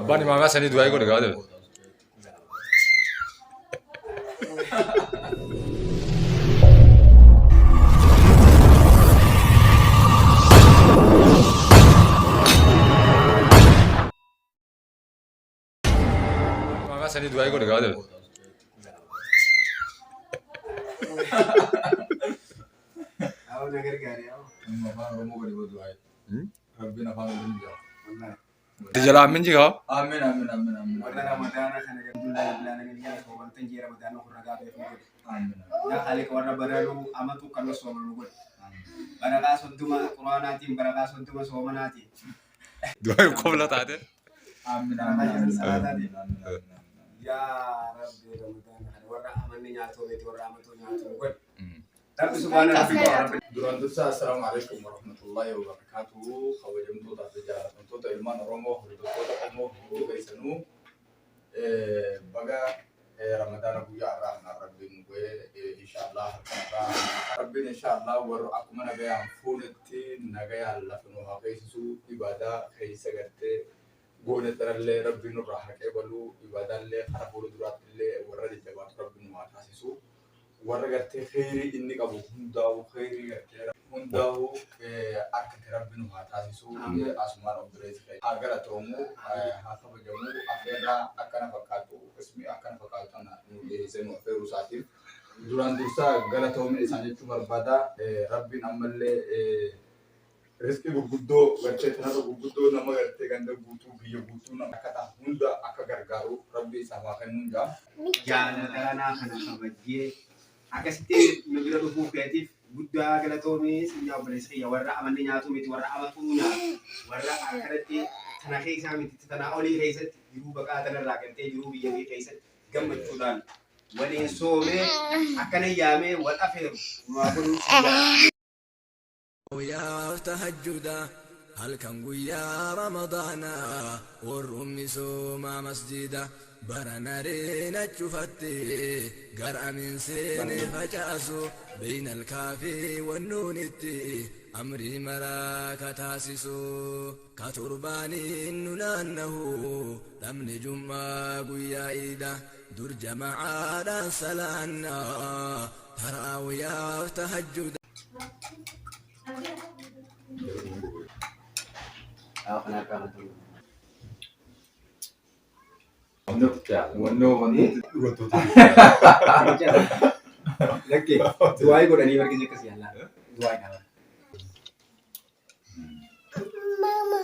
Abbaan imaamaa sanii du'aa godhe gaafate. Imaamaa sanii du'aa godhe gaafate. Awwa na gargaari awwa. Afaan Oromoo gadi godhu du'aa. Rabbiin afaan Oromoo jaa. Wallahi. Itti jala ammin jigaa. Amiin amiin amiin amiin. Warra Ramadaana kana alhamdulillahi rabbil alamin yaa soomantan jee Ramadaana kun ragaa beeku godhe. Amiin. Yaa Khaliq warra bararuu amatu kan soomanu godhe. Barakaa 30 Quraanaatiin barakaa 30 soomanaatiin. Du'aa qobla taate. Amiin Barakaa amiin 5 amiin salaataatiin. amiin amiin. Yaa Rabbi Ramadaana kana warra amanni nyaatoo miti warra amatoo nyaatoo godhe. Rabbi subhaana rabbi rabbi. Duraan dursa assalaamu alaikum warahmatullahi wabarakatuhu kabajamtootaa fi jaallatamtoota ilmaan Oromoo hordoftoota Oromoo hundi keessanuu baga Ramadaana guyyaa har'aa kanaan Rabbiin nu ga'e inshaallah halkan irraa Rabbiin inshaallah warra akkuma nagayaan fuunetti nagayaan lafa nu haa keessisu ibaadaa keessa gartee goone tanallee Rabbiin nurraa haa qeebalu ibaadaallee karaa fuula duraattillee warra jajjabaatu Rabbiin nu haa taasisu. Warra gartee kheyrii inni qabu hundaa'u kheyrii gartee hundaa'u akkati rabbi nu haa taasisu asumaan obboleessi keenya haa galatoomu haa kabajamu afeerraa akkana fakkaatu ismi akkana fakkaatu tana nu dhiyeessee nu affeeruu isaatiif duraan dursaa galatoomi isaan jechuu barbaada rabbiin ammallee Riskii gurguddoo gartee tanarra gurguddoo nama gartee ganda guutuu biyya guutuu nama akka ta'a hunda akka gargaaru rabbi isaaf haa kennuun jaa. Jaalataanaa kana kabajjee akkasitti nu bira dhufuu keetiif guddaa galatoomii sin yaa obboleessa kiyya warra amanni nyaatuu miti warra amatuu nyaatu warra akkanatti tana keessaa miti tanaa olii keessatti jiruu baqaa tanarraa gartee jiruu biyya kee keessatti gammachuudhaan waliin soomee akkana yaamee wal afeeru nuhaa godhuu sin jaa. Guyyaaf tahajjuda halkan guyyaa ramadaana warrummi soomaa masjida barana reena cufatte gar amin seene facaasu beynal kaafi wannuunitti amrii maraa ka taasisu ka torbaaniin nu naannahu dhabne jum'aa guyyaa iida dur jama'aadhaan salaanna taraawiyaaf tahajjuda. Wannoo wannoo dhugattoota. Lakkee du'aayii godhanii barkisee akkasii yaalaa. Du'aayii dhaaba. Mama.